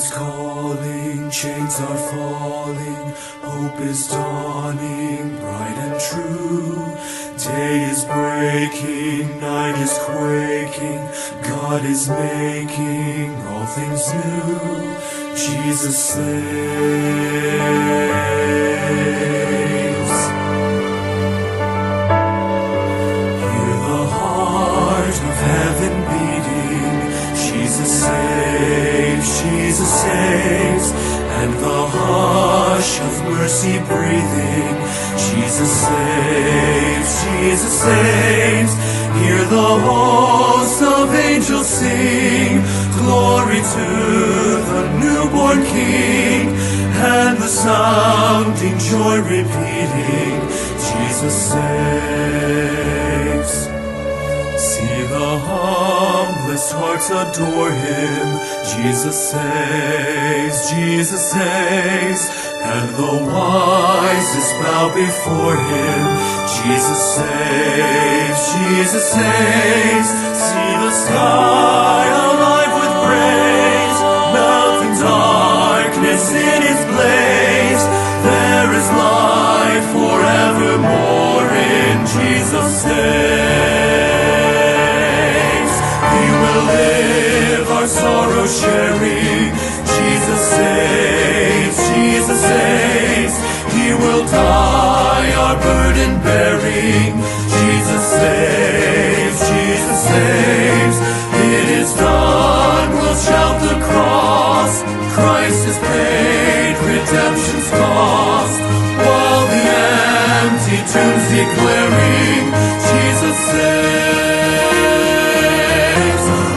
Heaven's calling, chains are falling, hope is dawning, bright and true. Day is breaking, night is quaking, God is making all things new. Jesus saves. Hear the heart of heaven beating. Jesus saves, Jesus saves, and the hush of mercy breathing. Jesus saves, Jesus saves. Hear the hosts of angels sing, glory to the newborn King, and the sounding joy repeating, Jesus saves. See the humblest hearts adore him. Jesus saves, Jesus saves, and the wisest bow before him. Jesus saves, Jesus saves. See the sky alive with praise, melting darkness in its blaze. There is life forevermore in Jesus saves. He will live our sorrow sharing. Jesus saves, Jesus saves. He will die our burden bearing. Jesus saves, Jesus saves. It is done, we'll shout the cross. Christ has paid redemption's cost. While the empty tomb's declaring, Jesus saves.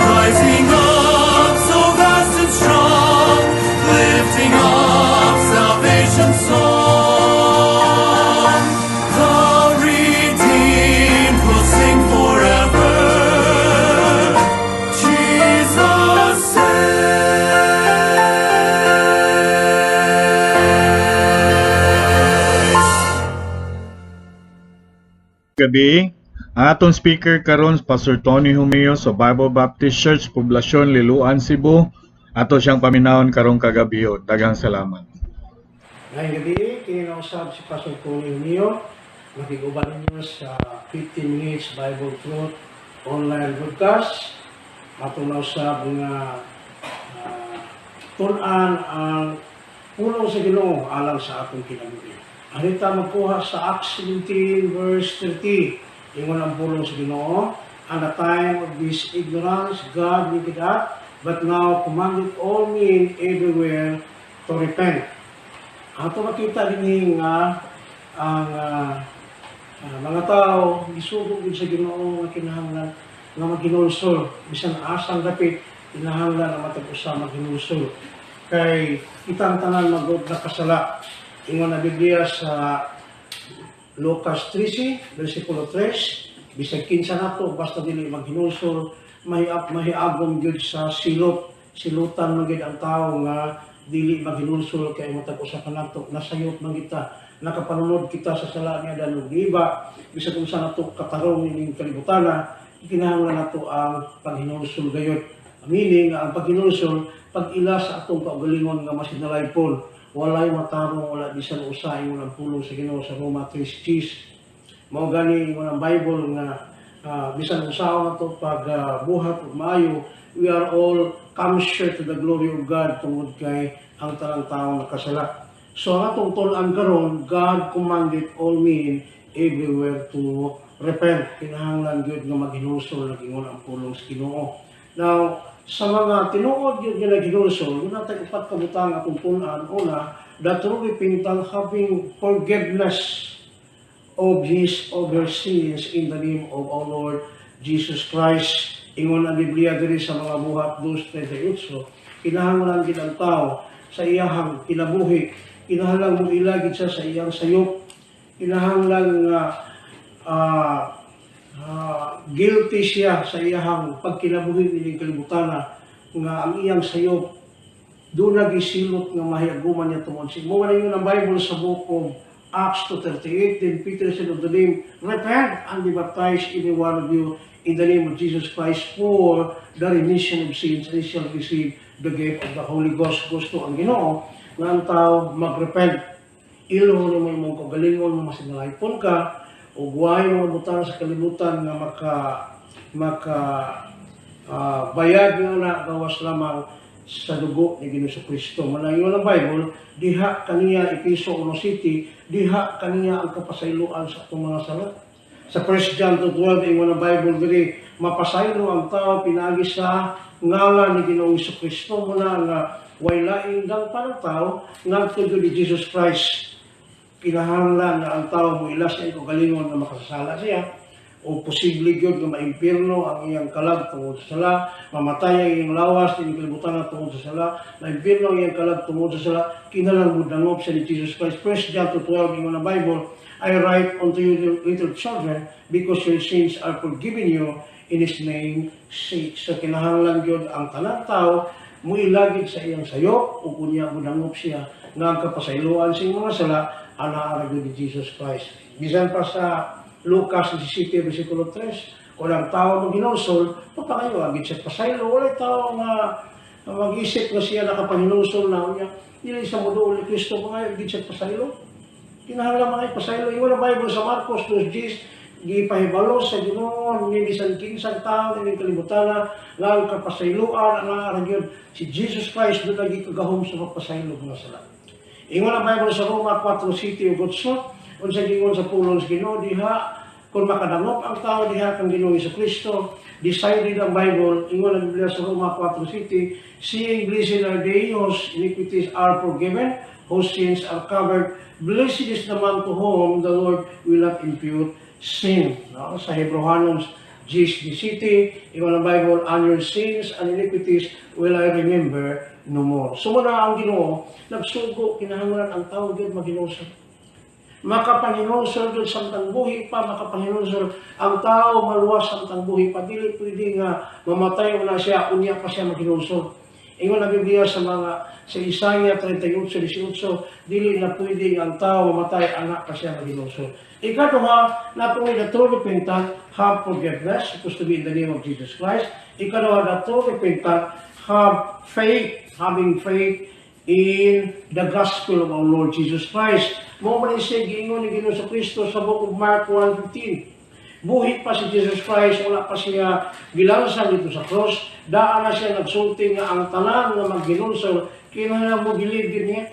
Rising up so vast and strong, lifting up salvation's song. The redeemed will sing forever. Jesus saves. Gabi. Ang atong speaker karon, Pastor Tony Humeo sa Bible Baptist Church, Poblacion, Liloan, Cebu. Ato siyang paminawon karong kagabion. Daghang salamat. Ngayong gabi, kini usab si Pastor Tony Humio. Makig-uban ninyo sa 15 minutes Bible Truth online broadcast. Ato na usab nga tun-an ang pulong sa Ginoo alang sa atong kinabuhi. Arita magkuha sa Acts 17 verse 30. Ingon ang pulong sa Ginoo, "And the time of this ignorance God waited at, but now commanded all men everywhere to repent." Ato makita dinhi nga ang mga tao gisugo gid sa Ginoo nga kinahanglan nga maghinulsol. Bisan asang dapit, kinahanglan nga matag usa maghinulsol kay kitang tanan magod nakasala. Ingon ang Biblia sa Lucas 13 versikulo 3, bisag kinsa nato basta dili maghinulsol, mahiagom gyud sa silot. Silutan man gyud ang tao nga dili maghinulsol kay matag usa kanato nasayop man kita, nakapanunod kita sa sala ni Adan ug Eva. Bisag unsa nato katarong ining kalibutana, kinahanglan nato ang paghinulsol gayud. Meaning, ang paghinulsol, pag-ila sa atong kaugalingon nga masinalaypon. Walay matarong, wala bisan usa, ingon ang pulong sa Ginoo sa Roma 3:10. Mao gani ingon ang Bible nga bisan unsaon nato pag buhat ug maayo, we are all come short to the glory of God tungod kay ang tanang tawo nakasala. So ang atong tun-an karon, God commanded all men everywhere to repent. Kinahanglan gyud nga maghinulsol, nag-ingon ang pulong sa Ginoo. Now, sa mga tinuod gyud nga naghinulsol, muna tay upat ka butang atong tun-an. Una, the true repentant having forgiveness of his of her sins in the name of our Lord Jesus Christ. Ingon ang Biblia diri sa mga Buhat 2:38, kinahanglan gid ang tao sa iyahang kinabuhi, kinahanglan mo ilagid siya sa iyang sayop, kinahanglan nga guilty siya sa iyahang pagkinabuhi nining kalibutana nga ang iyang sayop doon nagisilot nga mahiaguman niya tungod si mo. Man ang Bible sa book of Acts 2:38, "Then Peter said unto them, 'Repent and be baptized every one of you in the name of Jesus Christ for the remission of sins, and ye shall receive the gift of the Holy Spirit.'" the gift of the Holy Ghost. Gusto ang Ginoo nga ang tao magrepent. Ilho nimo imong kaugalingon nga masingalaypon ka ug way mga butang sa kalibutan nga maka maka bayad nga na gawas lamang sa dugo ni Ginoong Kristo. Manayon ang Bible, diha kaniya Epeso 1:7, diha kaniya ang kapasayloan sa atong mga sala. Sa 1 John 2:12, ingon ang Bible diri, mapasaylo ang tao pinaagi sa ngalan ni Ginoong Kristo. Muna nga way laing dangpan ang tao ngadto gyud ni Jesus Christ. Kinahanglan nga ang tao moila sa iyang kaugalingon nga makasasala siya o posible gyud nga maimpirno ang iyang kalag tungod sa sala, mamatay ang iyang lawas dinhi kalibutan tungod sa sala, maimpirno ang iyang kalag tungod sa sala, kinahanglan modangop siya ni Jesus Christ. 1 John 2:12, ingon ang Bible, "I write unto you, little children, because your sins are forgiven you in His name sake." So kinahanglan gyud ang tanang tao muilagid sa iyang sayop ug unya modangop siya nga ang kapasayloan sa iyang mga sala anaa ra gyud ni Jesus Christ. Bisan pa sa Lucas 17 versikulo 3, kung ang tao maghinulsol, papangayo agad siya pasaylo. Walay tao nga mag-isip nga siya nakapanginulsol na unya. Dili sa muduol ni Kristo, mga agad siya pasaylo. Kinahanglan mga pasaylo. Ingon ang Bible sa Marcos 2:10, gipahibalo sa Ginoo ni bisan kinsang tao ning kalibutan nga ang kapasayloan ang ara gyud si Jesus Christ, doon lagi kagahom sa pagpasaylo mga sala. Ingon ang Bible sa Roma 4:7 ug 8, unsa gingon sa pulong sa Ginoo diha kung makadangop ang tao diha kang Ginoong Kristo, decided ang Bible, ingon ang Biblia sa Roma 4:7, "Seeing blessed are they whose iniquities are forgiven, whose sins are covered. Blessed is the man to whom the Lord will not impute sin." No? Sa Hebreohanon 10:17, ingon ang Bible, "And your sins and iniquities will I remember no more." So muna ang Ginoo, nagsugo, kinahanglan ang tao gyud maghinulsol. Makapanginulsol gyud samtang buhi pa, makapanginulsol ang tao maluwas samtang buhi pa. Dili pwede nga mamatay na siya, unya pa siya maghinulsol. Ingon ang Biblia sa mga sa Isaiah 38:18, dili na pwede nga ang tao mamatay ana pa siya maghinulsol. Ikaduha, not only the true repentant have forgiveness, supposed to be in the name of Jesus Christ. Ikaduha, the true repentant have faith, having faith in the gospel of our Lord Jesus Christ. Mao man siya giingon ni Ginoong Kristo sa Book of Mark 1:15. Buhi pa si Jesus Christ, wala pa siya gilansan dito sa cross. Daan na siya nagsulti nga ang tanan nga magginulsol, kinahanglan mo believe gyud niya.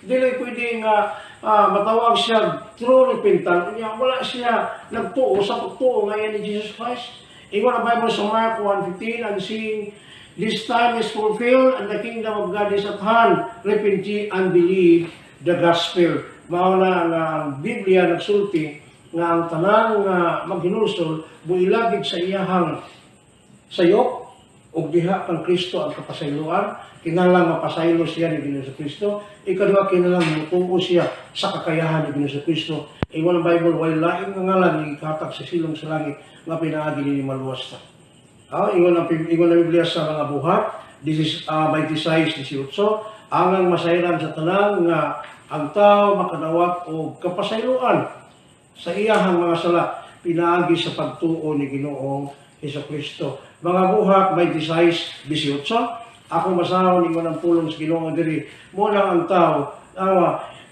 Dili pwede nga matawag siya true repentant, unya wala siya nagtuo sa pagtuo ngayon ni Jesus Christ. Ingon ang Bible sa Mark 1:15, "And seeing this time is fulfilled and the kingdom of God is at hand, repent ye and believe the gospel." Mao na nga ang Biblia nagsulti nga ang tanan nga maghinulsol builagid sa iyahang sayop ug diha kang Kristo ang kapasayloan. Kinahanglan mapasaylo siya ni Ginoong Kristo. Ikaduha, kinahanglan mutuo siya sa kakayahan ni Ginoong Kristo. Ingon ang Bible, way laing nga ngalan ni gihatag sa silong sa langit nga pinaagi ni maluwas ta. Ingon ang Biblia sa Mga Buhat, this is 26:18, angang masayran sa tanan nga ang tao makadawat og kapasayloan sa iyahang mga sala pinaagi sa pagtuo ni Ginoong Hesus Kristo. Mga Buhat 26:18, ako masahon, ingon ang pulong sa Ginoo diri, mo lang ang tao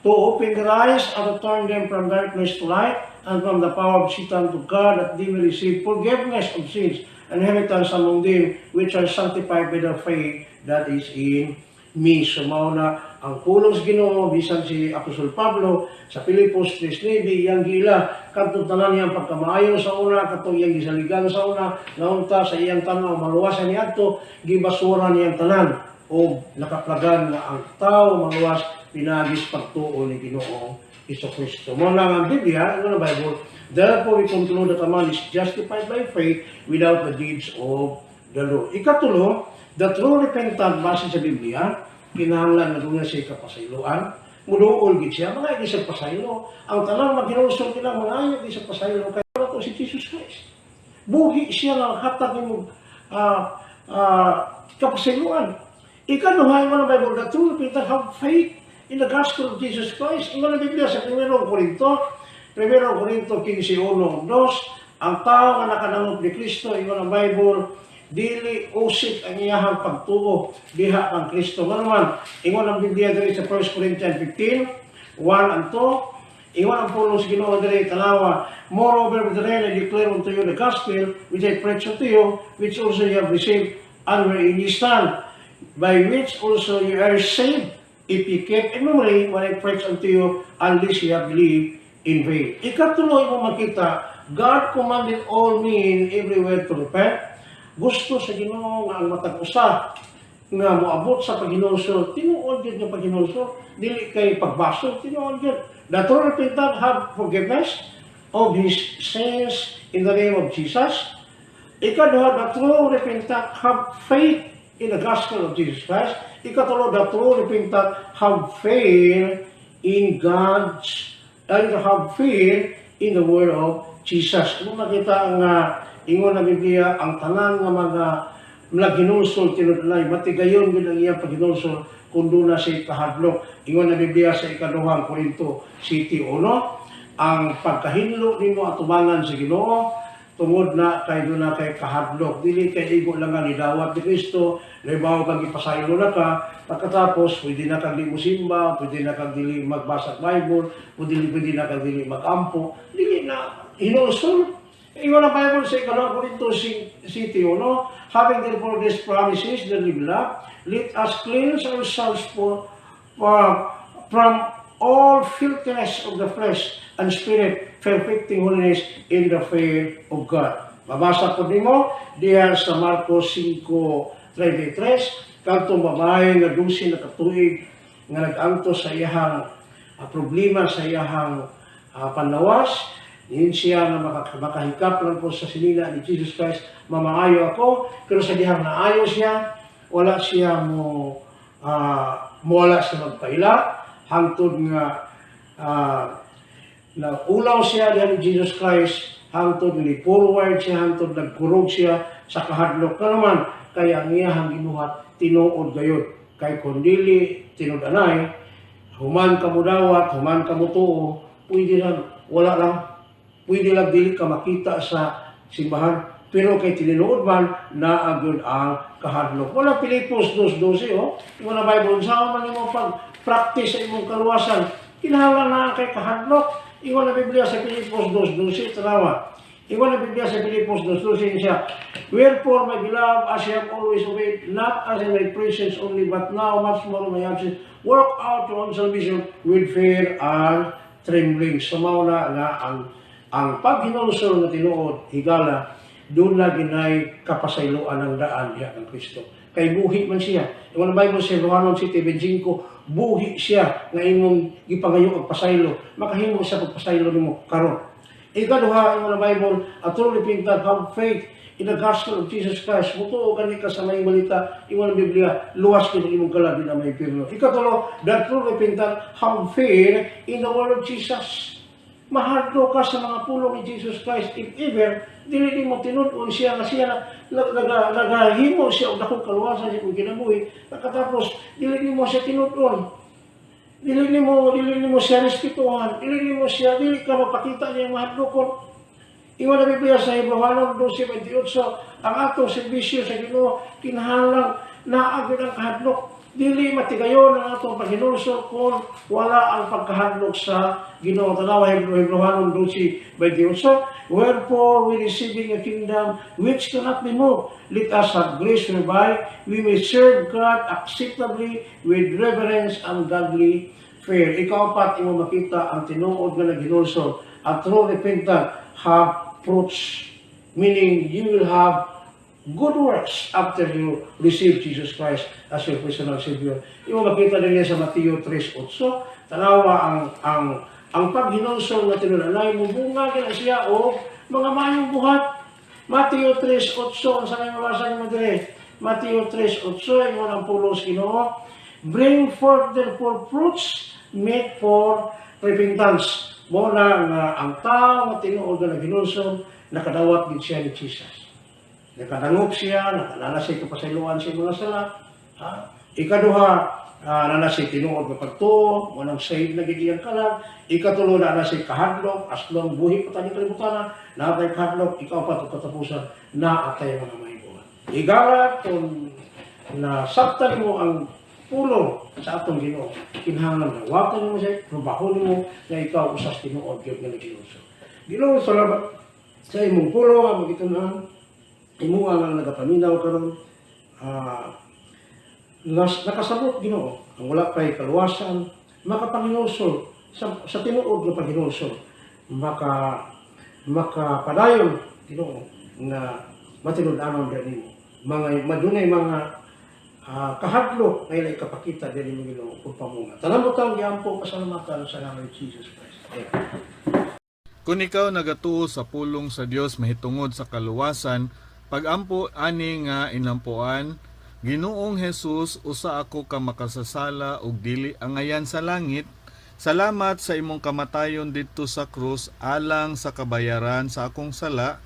to open their eyes and to turn them from darkness to light and from the power of Satan to God, that they may receive forgiveness of sins and inheritance among them which are sanctified by the faith that is in me. So mao na ang pulong sa Ginoo. Bisan si Apostol Pablo sa Filipos 3:9, iyang gila kadtong tanan niyang pagkamaayo sa una, kadtong iyang gisaligan sa una, naunta sa iyang tan-aw maluwasan niadto, gibasura niyang tanan og nakaplagan nga ang tao maluwas pinaagi sa pagtuo ni Ginoong Kristo. Mao lang ang Biblia, ano ang Bible, "Therefore we conclude that a man is justified by faith without the deeds of the law." Ikatulo, the true repentant base sa Biblia, kinahanglan na doon siya kapasayloan, muduol gid siya, mga di siya pasaylo. Ang tanang maghinulsol nilang mga ayaw di siya pasaylo, kaya to si Jesus Christ. Buhi siya nga hatag nimo kapasayloan. Ikaduha, mo ng Bible, the true repentant have faith in the gospel of Jesus Christ. Ingon ang Biblia sa 1 Korinto, 1 Korinto 15:1-2, ang tao nga nakadangop ni Kristo, ingon ang Bible, Dili usit ang iyahang pagtuo diha kang Kristo. Ngano man, ingon ang Biblia diri sa 1 Corinthians 15, 1 and 2, ingon ang pulong sa Ginoo diri, tanawa, "Moreover, brethren, I declare unto you the gospel which I preach unto you, which also you have received, and wherein you stand, by which also you are saved, if you keep in memory what I preach unto you, unless you have believed in vain." Ikatulo mo makita, God commanded all men everywhere to repent. Gusto sa Ginoo nga ang matag usa nga moabot sa paghinulsol, tinuod gyud nga paghinulsol, dili kay pagbasol, tinuod gyud. The true repentant have forgiveness of his sins in the name of Jesus. Ikaduha, the true repentant have faith in the gospel of Jesus Christ. Ikatulo, the true repentant have faith in God's and have faith in the word of Jesus. Kung makita ang ingon ng Biblia, ang tanan nga mga naghinulsol tinud-anay, matigayon gyud ang iyang paghinulsol kung duna siya kahadlok. Ingon ng Biblia sa Ikaduhang Korinto 7:1, ang pagkahinlo nimo atubangan sa Ginoo tungod na kay duna kay kahadlok, dili kay igo lang nga nidawat ni Kristo, labaw kang ipasaylo na ka, pagkatapos pwede na kang di mo simba, pwede na kang dili magbasa Bible, pwede na kang dili magampo. Dili na hinulsol. Ingon ang Bible sa Ikalawang Korinto 7:1, "Having therefore these promises, dearly beloved, let us cleanse ourselves from all filthiness of the flesh and spirit, perfecting holiness in the fear of God." Mabasa po nimo diha sa Marcos 5:33, kadtong babae nga 12 na katuig nga nag-antos sa iyahang problema sa iyahang panlawas. Yun siya nga makahikap lang po sa sinina ni Jesus Christ, "Mamaayo ako," pero sa dihang naayo siya, wala siya mo wala siya magpaila, hangtod nga naulaw siya diha ni Jesus Christ, hangtod ni forward siya, hangtod nagkurog siya sa kahadlok na naman, kaya ang iyahang gibuhat, tinuod gayud. Kay kung dili tinud-anay, human ka mo dawat, human ka mo tuo, pwede lang, wala lang, pwede lang dili ka makita sa simbahan. Pero kay tinuod man, naa gyud ang kahadlok. Wala Pilipos 2:12, oh. Ingon ang Bible, sa man imo pag practice sa imong kaluwasan, kinahanglan na kay kahadlok. Ingon ang Biblia sa Pilipos 2:12, tanawa. Ingon ang Biblia sa Pilipos 2:12 siya, "Wherefore, my beloved, as you have always obeyed, not as in my presence only, but now much more in my absence, work out your own salvation with fear and trembling." So mao na nga ang paghinulsol nga tinuod, higala, duna ginay kapasayloan ng daan diha ng Kristo. Kay buhi man siya. Ingon ang Bible sa Romanos 7:25, buhi siya nga imong gipangayo og pasaylo. Makahimo siya pagpasaylo nimo karon. Ikaduha, ingon ang Bible, a true repentant have faith in the gospel of Jesus Christ. Mutuo gani ka sa maayong balita, ingon ang Biblia, luwas kini imong kalag na may impyerno. Ikatulo, the true repentant have faith in the word of Jesus. Mahadlok ka sa mga pulong ni Jesus Christ if ever dili nimo tinud-on siya nga siya nagahimo siya og dakong kaluwasan sa imong kinabuhi, pagkatapos dili nimo siya tinud-on, dili nimo siya respetuhan, dili ka mapakita niya mahadlokon. Ingon ang Biblia sa Hebreohanon 12:28, ang atong serbisyo sa Ginoo kinahanglan naa gyud ang kahadlok. Dili matigayon ang atong paghinulsol kung wala ang pagkahadlok sa Ginoo. Tanawa Hebreohanon 12:28, "Wherefore we receiving a kingdom which cannot be moved, let us have grace whereby we may serve God acceptably with reverence and godly fear." Ikaapat, imo makita ang tinuod nga naghinulsol. A true repentant have fruits, meaning you will have good works after you receive Jesus Christ as your personal Savior. Imo makita din sa Mateo 3:8, tanawa ang paghinulsol nga tinud-anay mubunga gina siya og mga maayong buhat. Mateo 3:8, ang sa mabasa nimo dire. Mateo 3:8, ingon ang pulong sa Ginoo, "Bring forth therefore fruits meet for repentance." Mo na nga ang tao nga tinuod nga naghinulsol, nakadawat gid siya ni Jesus. Nakadangop siya, nakalala siya kapasayloan sa mga sala. Ha? Ikaduha, naa siya tinuod nga pagtuo, mo nang saved na gid iyang kalag. Ikatulo, naa siya kahadlok, as long buhi pa tani kalibutan, naa tay kahadlok. Ikaapat ug katapusan, naa tay mga maayong buhat. Higala, kung nasabtan mo ang pulong sa atong Ginoo, kinahanglan dawatan mo siya, trabahon mo na ikaw usas tinuod gyud nga naghinulsol. Ginoo, salamat sa imong pulong nga magitunan, imo ang nagapaminaw karon, nakasabot, Ginoo, ang wala pay kaluwasan makapanginulsol sa tinuod nga paghinulsol, makapadayon, Ginoo, nga matinud-anon ra nimo, mga madunay mga kahadlok nga ila ikapakita diri mo, Ginoo, ug pamunga. Tanan mo tang giampo, pasalamatan sa ngalan ni Jesus Christ. Amen. Kung ikaw nagatuo sa pulong sa Dios mahitungod sa kaluwasan, pagampo ani nga inampoan: "Ginoong Jesus, usa ako ka makasasala ug dili angayan sa langit. Salamat sa imong kamatayon didto sa krus alang sa kabayaran sa akong sala.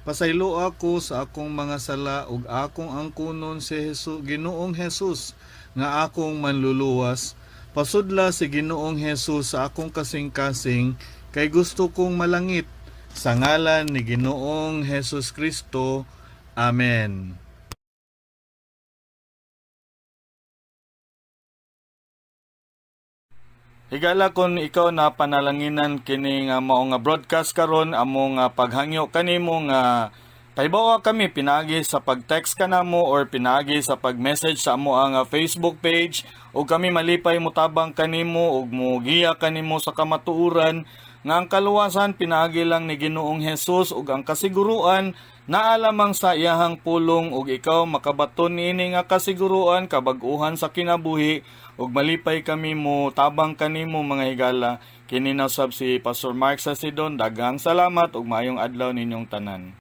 Pasaylo ako sa akong mga sala ug akong angkunon si Jesus, Ginoong Jesus, nga akong manluluwas. Pasudla si Ginoong Jesus sa akong kasing-kasing kay gusto kong malangit. Sa ngalan ni Ginoong Jesus Kristo. Amen." Higala, kon ikaw na panalanginan kini nga mao nga broadcast karon, amo nga paghangyo kanimo nga pahibawa kami pinaagi sa pag-text kanamo or pinaagi sa pag-message sa amo ang Facebook page ug kami malipay motabang kanimo ug mogiya kanimo sa kamatuoran nga ang kaluwasan pinaagi lang ni Ginoong Hesus ug ang kasiguruan naa lamang sa iyahang pulong, ug ikaw makabaton niini nga kasiguruan, kabag-uhan sa kinabuhi, ug malipay kami mo tabang kanimo, mga higala. Kini na sab si Pastor Mark Sasidon. Daghang salamat ug maayong adlaw ninyong tanan.